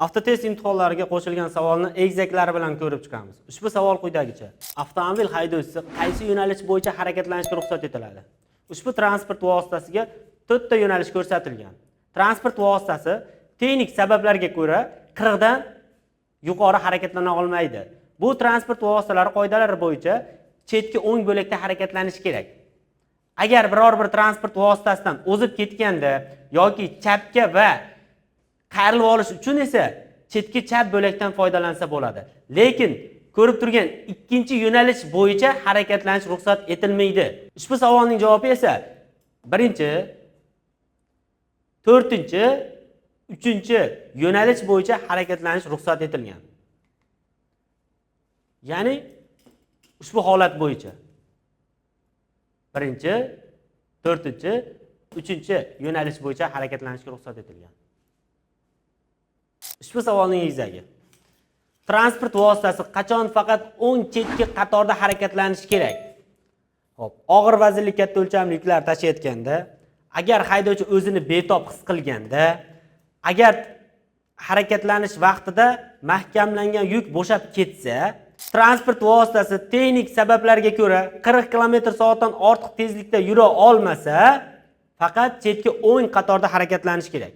Avtotest imtihonlariga qo'shilgan savolni egzaklari bilan ko'rib chiqamiz. Ushbu savol quyidagicha. Avtomobil haydovchisi qaysi yo'nalish bo'yicha harakatlanishga ruxsat etiladi? Ushbu transport vositasiga to'rtta yo'nalish ko'rsatilgan. Transport vositasi texnik sabablarga ko'ra 40 dan yuqori harakatlana olmaydi. Bu transport vositalari qoidalari bo'yicha chetki o'ng bo'lakda harakatlanish kerak. Agar biror bir transport vositasidan o'zib ketganda yoki chapga va qayrilib olish uchun esa chetki chap bo'lakdan foydalansa bo'ladi. Lekin ko'rib turgan ikkinchi yo'nalish bo'yicha harakatlanish ruxsat etilmaydi. Ushbu savolning javobi esa birinchi, to'rtinchi, uchinchi yo'nalish bo'yicha harakatlanish ruxsat etilgan. Ya'ni ushbu holat bo'yicha birinchi, to'rtinchi, uchinchi yo'nalish bo'yicha harakatlanishga ruxsat etilgan. Ushbu savolning egzagi. Transport vositasi qachon faqat o'ng chetki qatorda harakatlanishi kerak? Xo'p, og'ir vaznli katta o'lchamli yuklar tashiyotganda, agar haydovchi o'zini betob his qilganda, agar harakatlanish vaqtida mahkamlangan yuk bo'shab ketsa, transport vositasi texnik sabablarga ko'ra 40 km/soatdan ortiq tezlikda yura olmasa, faqat chetki o'ng qatorda harakatlanish kerak.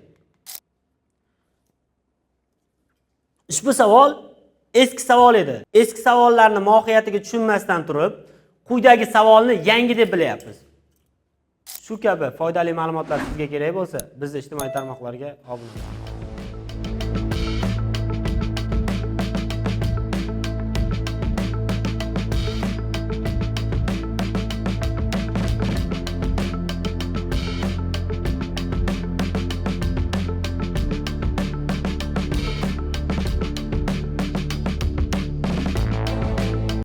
Ushbu savol eski savol edi. Eski savollarni mohiyatiga tushunmasdan turib, quyidagi savolni yangi deb bilyapmiz. Shu kabi foydali ma'lumotlar sizga kerak bo'lsa, bizni ijtimoiy tarmoqlarga obuna bo'ling.